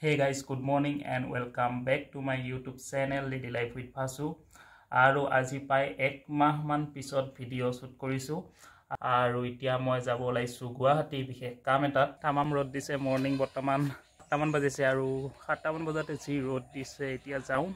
Hey guys, good morning and welcome back to my YouTube channel Lady Life with Vasu. আৰু আজি প্ৰায় এক মাহমান পিছত ভিডিঅ' শ্বুট কৰিছোঁ আৰু এতিয়া মই যাব ওলাইছোঁ গুৱাহাটী বিশেষ কাম এটাত। তামাম ৰ'দ দিছে, মৰ্ণিং বৰ্তমান 7টামান বাজিছে আৰু 7টামান বজাতে যি ৰ'দ দিছে, এতিয়া যাওঁ।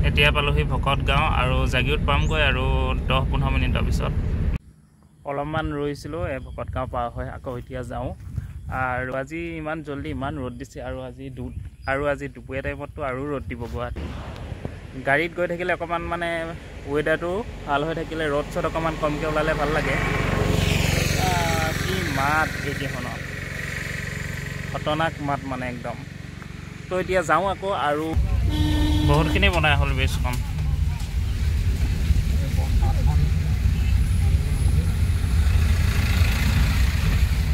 এতিয়া পালোহি ভকত গাঁও আৰু জাগিৰোড পামগৈ আৰু 10-15 মিনিটৰ পিছত। অলপমান ৰৈছিলোঁ, এই ভকত গাঁও পাৰ হৈ আকৌ এতিয়া যাওঁ। আৰু আজি ইমান জল্দি ইমান ৰ'দ দিছে আৰু আজি দুপৰীয়া টাইমততো আৰু ৰ'দ দিব গুৱাহাটী। গাড়ীত গৈ থাকিলে অকণমান মানে ৱেডাৰটো ভাল হৈ থাকিলে ৰ'দ চ'দ অকণমান কমকৈ ওলালে ভাল লাগে। কি মাত এইকেইখনত, খতৰনাক মাত মানে একদম। তো এতিয়া যাওঁ আকৌ আৰু বহুতখিনি বনাই হ'ল ব্ৰিজখন।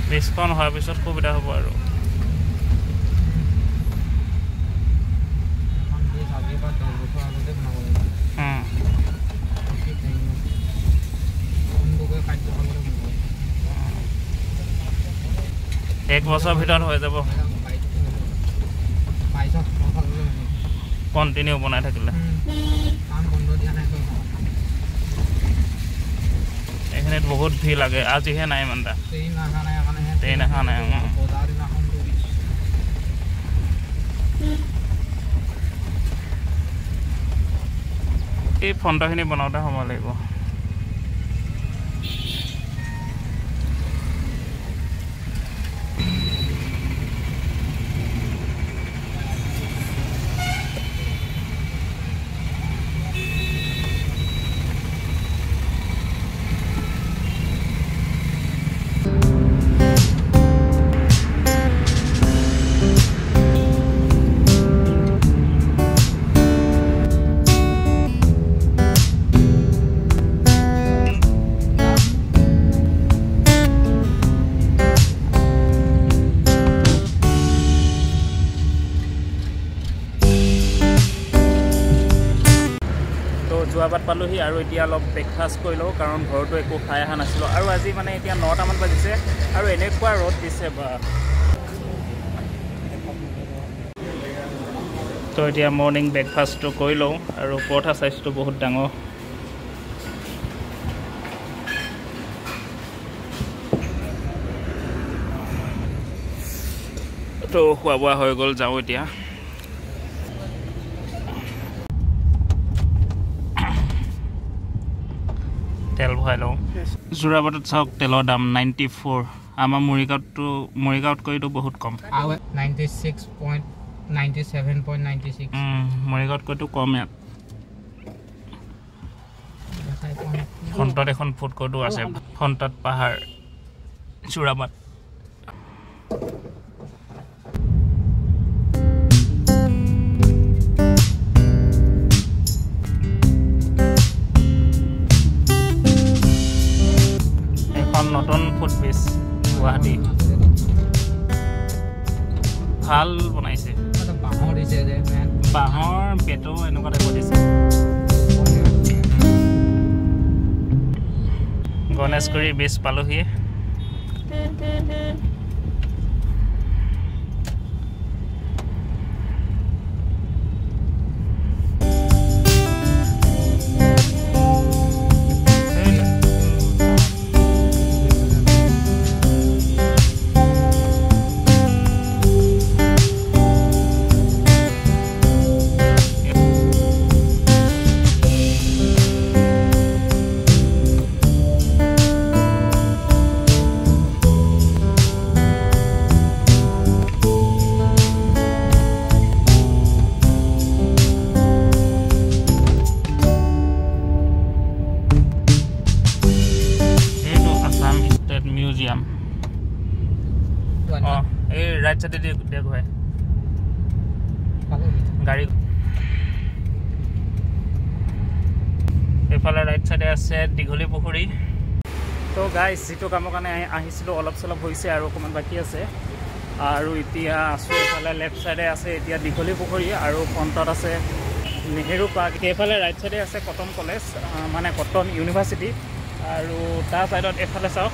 ব্ৰিজখন হোৱাৰ পিছত সুবিধা হ'ব আৰু। এক বছৰৰ ভিতৰত হৈ যাব কণ্টিনিউ বনাই থাকিলে। এইখিনিত বহুত ভিৰ লাগে, আজিহে নাই ইমান এটা, ট্ৰেইন অহা নাই। এই ফ্ৰণ্টখিনি বনাওঁতে সময় লাগিব। যোৱাবাট পালোহি আৰু এতিয়া অলপ ব্ৰেকফাষ্ট কৰি লওঁ, কাৰণ ঘৰতো একো খাই অহা নাছিলোঁ। আৰু আজি মানে এতিয়া 9টামান বাজিছে আৰু এনেকুৱা ৰ'দ দিছে বা। তো এতিয়া মৰ্ণিং ব্ৰেকফাষ্টটো কৰি লওঁ আৰু পৰঠা চাইজটো বহুত ডাঙৰ। তো খোৱা বোৱা হৈ গ'ল, যাওঁ এতিয়া। তেল ভৰাই লওঁ। যোৰাবাটত চাওক তেলৰ দাম 94, আমাৰ মৰিগাঁৱতকৈতো বহুত কম। 96.97.96 মৰিগাঁৱতকৈতো কম ইয়াত। ফ্ৰণ্টত এখন ফুড কোৰ্টো আছে, ফ্ৰণ্টত পাহাৰ যোৰাবাট। নতুন ফুট ব্ৰিজ গুৱাহাটী, ভাল বনাইছে। বাঁহৰ বেটো এনেকুৱা টাইপৰ দিছে। গণেশগুৰি ব্ৰিজ পালোহি। অঁ, এই ৰাইট চাইডে দি ঘূৰাই গাড়ী। এইফালে ৰাইট চাইডে আছে দীঘলী পুখুৰী। তো গাইজ, যিটো কামৰ কাৰণে আহিছিলোঁ অলপ চলপ হৈছে আৰু অকণমান বাকী আছে। আৰু এতিয়া আছোঁ এইফালে লেফ্ট চাইডে আছে এতিয়া দীঘলী পুখুৰী আৰু ফ্ৰণ্টত আছে নেহেৰু পাৰ্ক। এইফালে ৰাইট চাইডে আছে কটন কলেজ, মানে কটন ইউনিভাৰ্চিটি। আৰু তাৰ ছাইডত এইফালে চাওক,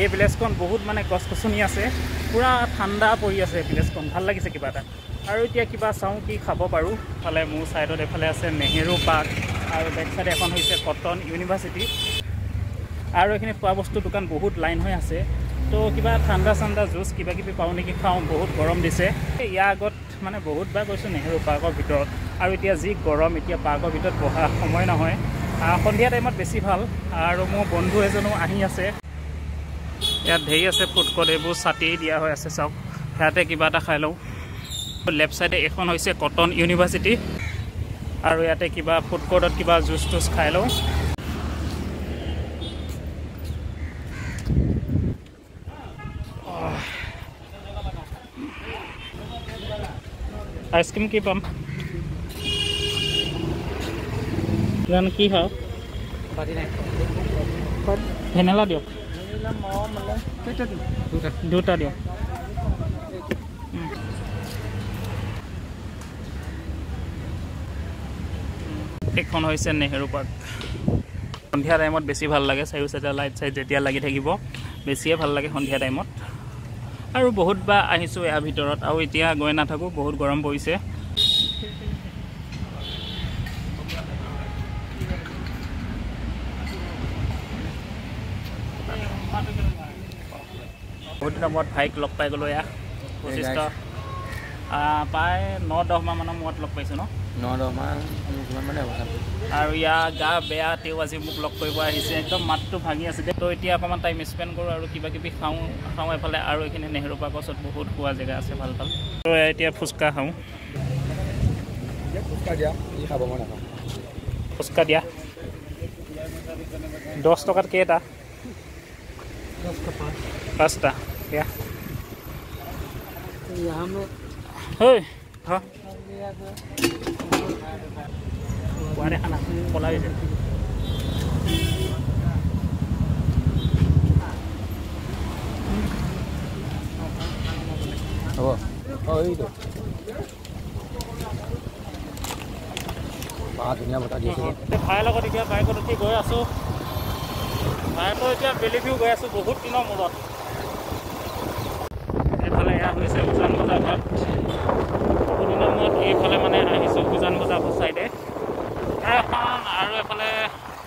এই প্লেচখন বহুত মানে গছ গছনি আছে, পূৰা ঠাণ্ডা পৰি আছে এই প্লেচখন, ভাল লাগিছে কিবা এটা। আৰু এতিয়া কিবা চাওঁ কি খাব পাৰোঁ। ইফালে মোৰ ছাইডত এইফালে আছে নেহেৰু পাৰ্ক আৰু বেক চাইডে এখন হৈছে কটন ইউনিভাৰ্চিটি। আৰু এইখিনি খোৱা বস্তুৰ দোকান বহুত লাইন হৈ আছে। তো কিবা ঠাণ্ডা চাণ্ডা জুচ কিবা কিবি পাওঁ নেকি খাওঁ, বহুত গৰম দিছে। ইয়াৰ আগত মানে বহুতবাৰ গৈছোঁ নেহেৰু পাৰ্কৰ ভিতৰত, আৰু এতিয়া যি গৰম, এতিয়া পাৰ্কৰ ভিতৰত বহা সময় নহয়। সন্ধিয়া টাইমত বেছি ভাল। আৰু মোৰ বন্ধু এজনো আহি আছে। ইয়াত ধেৰ আছে ফুড কৰ্ট, এইবোৰ ছাতি দিয়া হৈ আছে চাওক, সেয়াতে কিবা এটা খাই লওঁ। লেফ্ট চাইডে এইখন হৈছে কটন ইউনিভাৰ্চিটি আৰু ইয়াতে কিবা ফুড কৰ্টত কিবা জুচ টুচ খাই লওঁ। আইচক্ৰীম কি পাম জানো, কি হয়? ভেনিলা দিয়ক, দুটা দিয়ক। এইখন হৈছে নেহেৰু পাৰ্ক। সন্ধিয়া টাইমত বেছি ভাল লাগে, চাৰিও চাইডে লাইট চাইট যেতিয়া লাগি থাকিব বেছিয়ে ভাল লাগে সন্ধিয়া টাইমত। আৰু বহুতবাৰ আহিছোঁ ইয়াৰ ভিতৰত, আৰু এতিয়া গৈ নাথাকোঁ, বহুত গৰম পৰিছে। বহুত দিনৰ মূৰত ভাইক লগ পাই গ'লোঁ। এয়া বশিষ্ঠ, প্ৰায় 9-10 মাহমানৰ মূৰত লগ পাইছোঁ ন? 9-10 মাহ মানে। আৰু ইয়াৰ গা বেয়া, তেওঁ আজি মোক লগ কৰিব আহিছে, একদম মাতটো ভাঙি আছে। তো এতিয়া অকণমান টাইম স্পেণ্ড কৰোঁ আৰু কিবা কিবি খাওঁ খাওঁ এইফালে। আৰু এইখিনি নেহেৰু পাৰ্কৰ ওচৰত বহুত খোৱা জেগা আছে ভাল ভাল। তো এতিয়া ফুচকা খাওঁ। ফুচকা দিয়া 10 টকাত কেইটা? 5টা। দিয়া দেখা না কলা হৈছে। হ'ব এইটো ধুনীয়া বতাহ দি আছে। ভাইৰ লগত এতিয়া বাইকত উঠি গৈ আছোঁ। ভাইটো এতিয়া বেলিভিউ গৈ আছোঁ বহুত দিনৰ মূৰত। এইফালে এয়া হৈছে উজান বজাৰ ঘাট। বহুত দিনৰ মূৰত এইফালে মানে আহিছোঁ উজান বজাৰ চাইডে এখন। আৰু এইফালে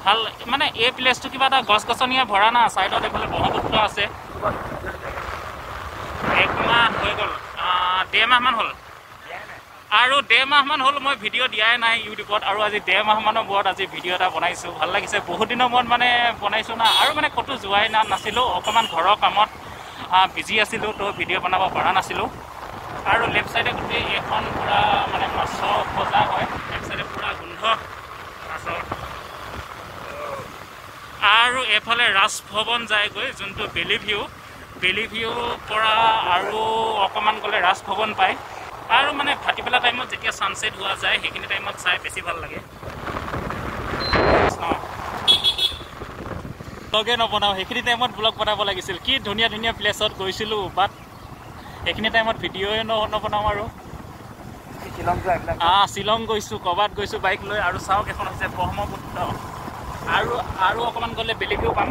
ভাল মানে এই প্লেচটো কিবা এটা গছ গছনিয়ে ভৰা না, চাইডত এইফালে ব্ৰহ্মপুত্ৰ আছে। 1 মাহ হৈ গ'ল, 1.5 মাহমান হ'ল। আৰু 1.5 মাহমান হ'ল মই ভিডিঅ' দিয়াই নাই ইউটিউবত। আৰু আজি 1.5 মাহমানৰ মূৰত আজি ভিডিঅ' এটা বনাইছোঁ, ভাল লাগিছে। বহুত দিনৰ মূৰত মানে বনাইছোঁ না, আৰু মানে ক'তো যোৱাই নাছিলোঁ, অকণমান ঘৰৰ কামত বিজি আছিলোঁ, তো ভিডিঅ' বনাব পৰা নাছিলোঁ। আৰু লেফ্ট চাইডে গোটেই এইখন পূৰা মানে মাছৰ বজাৰ হয়, লেফ্ট চাইডে পূৰা গোন্ধ মাছৰ। আৰু এইফালে ৰাজভৱন যায়গৈ, যোনটো বেলিভিউ, বেলিভিউৰ পৰা আৰু অকণমান গ'লে ৰাজভৱন পায়। আৰু মানে ভাটিবেলা টাইমত যেতিয়া ছানছেট হোৱা যায় সেইখিনি টাইমত চাই বেছি ভাল লাগে। ব্লগে নবনাওঁ, সেইখিনি টাইমত ব্লগ বনাব লাগিছিল। কি ধুনীয়া ধুনীয়া প্লেচত গৈছিলোঁ, বাট সেইখিনি টাইমত ভিডিঅ'য়ে নবনাওঁ। আৰু শ্বিলং গৈছোঁ, ক'ৰবাত গৈছোঁ বাইক লৈ। আৰু চাওক এখন হৈছে ব্ৰহ্মপুত্ৰ। আৰু আৰু অকণমান গ'লে বেলিভিউ পাম।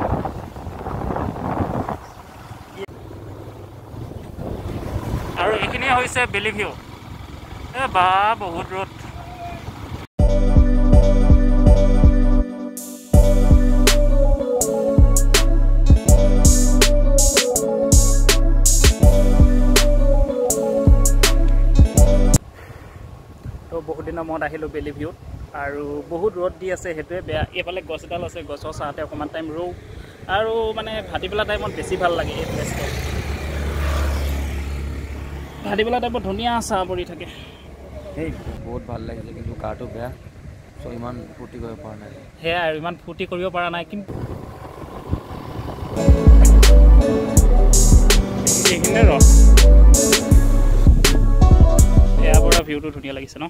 আৰু এইখিনিয়ে হৈছে বেলিভিউ। এ বা বহুত ৰ'দ। তো বহুত দিনৰ মূৰত আহিলোঁ বেলিভিউত আৰু বহুত ৰ'দ দি আছে, সেইটোৱে বেয়া। এইফালে গছ এডাল আছে, গছৰ ছাঁতে অকণমান টাইম ৰওঁ। আৰু মানে ভাটিবেলা টাইমত বেছি ভাল লাগে এই প্লেচটো। ভাটিবেলা টাইমত ধুনীয়া চাহ পৰি থাকে। সেই বহুত ভাল লাগিছে, কিন্তু গাটো বেয়া, চ' ইমান ফূৰ্তি কৰিব পৰা নাই। সেয়াই আৰু ইমান ফূৰ্তি কৰিব পৰা নাই, কিন্তু ভিউটো ধুনীয়া লাগিছে ন,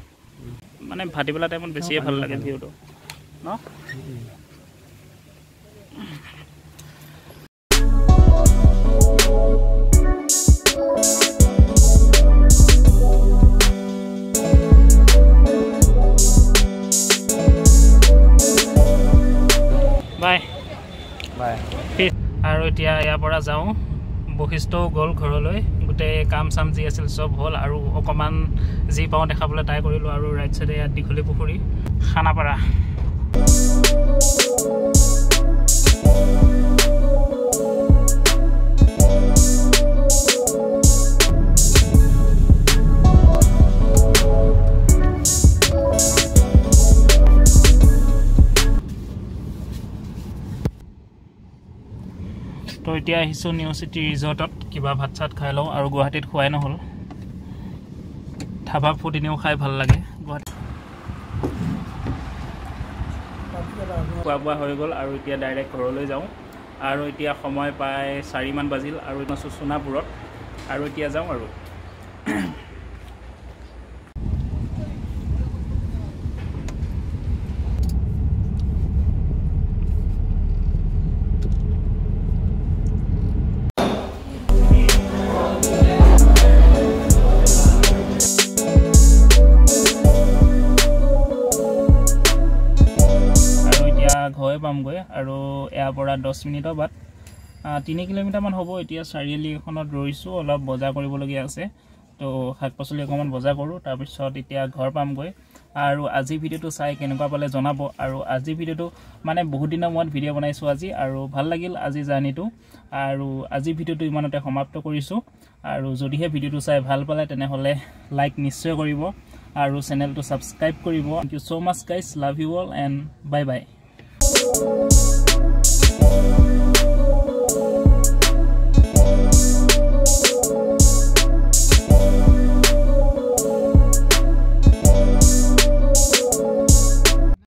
মানে ভাটিবেলা টাইমত বেছিয়ে ভাল লাগে ভিউটো ন। Bye bye. আৰু এতিয়া ইয়াৰ পৰা যাওঁ, বশিষ্ঠও গ'ল ঘৰলৈ, গোটেই কাম চাম যি আছিল চব হ'ল আৰু অকণমান যি পাওঁ দেখাবলৈ ট্ৰাই কৰিলোঁ। আৰু ৰাইট চাইডে ইয়াত দীঘলী পুখুৰী, খানাপাৰা। তো এতিয়া আহিছোঁ নিউ চিটি ৰিজৰ্টত, কিবা ভাত চাত খাই লওঁ। আৰু গুৱাহাটীত খোৱাই নহ'ল, ধাবা ফুড এনেও খাই ভাল লাগে গুৱাহাটীত। খোৱা বোৱা হৈ গ'ল আৰু এতিয়া ডাইৰেক্ট ঘৰলৈ যাওঁ। আৰু এতিয়া সময় প্ৰায় 4মান বাজিল আৰু আছোঁ সোণাপুৰত আৰু এতিয়া যাওঁ আৰু। ঘৰে পামগৈ আৰু ইয়াৰ পৰা 10 মিনিটৰ বাট, 3 কিলোমিটাৰমান হ'ব। এতিয়া চাৰিআলি এখনত ৰৈছোঁ, অলপ বজাৰ কৰিবলগীয়া আছে, তো শাক পাচলি অকণমান বজাৰ কৰোঁ, তাৰপিছত এতিয়া ঘৰ পামগৈ। আৰু আজি ভিডিঅ'টো চাই কেনেকুৱা পালে জনাব। আৰু আজি ভিডিঅ'টো মানে বহুত দিনৰ মূৰত ভিডিঅ' বনাইছোঁ আজি, আৰু ভাল লাগিল আজি জাৰ্ণিটো। আৰু আজি ভিডিঅ'টো ইমানতে সমাপ্ত কৰিছোঁ। আৰু যদিহে ভিডিঅ'টো চাই ভাল পালে তেনেহ'লে লাইক নিশ্চয় কৰিব আৰু চেনেলটো ছাবস্ক্ৰাইব কৰিব। Thank you so much guys, love you all and bye bye.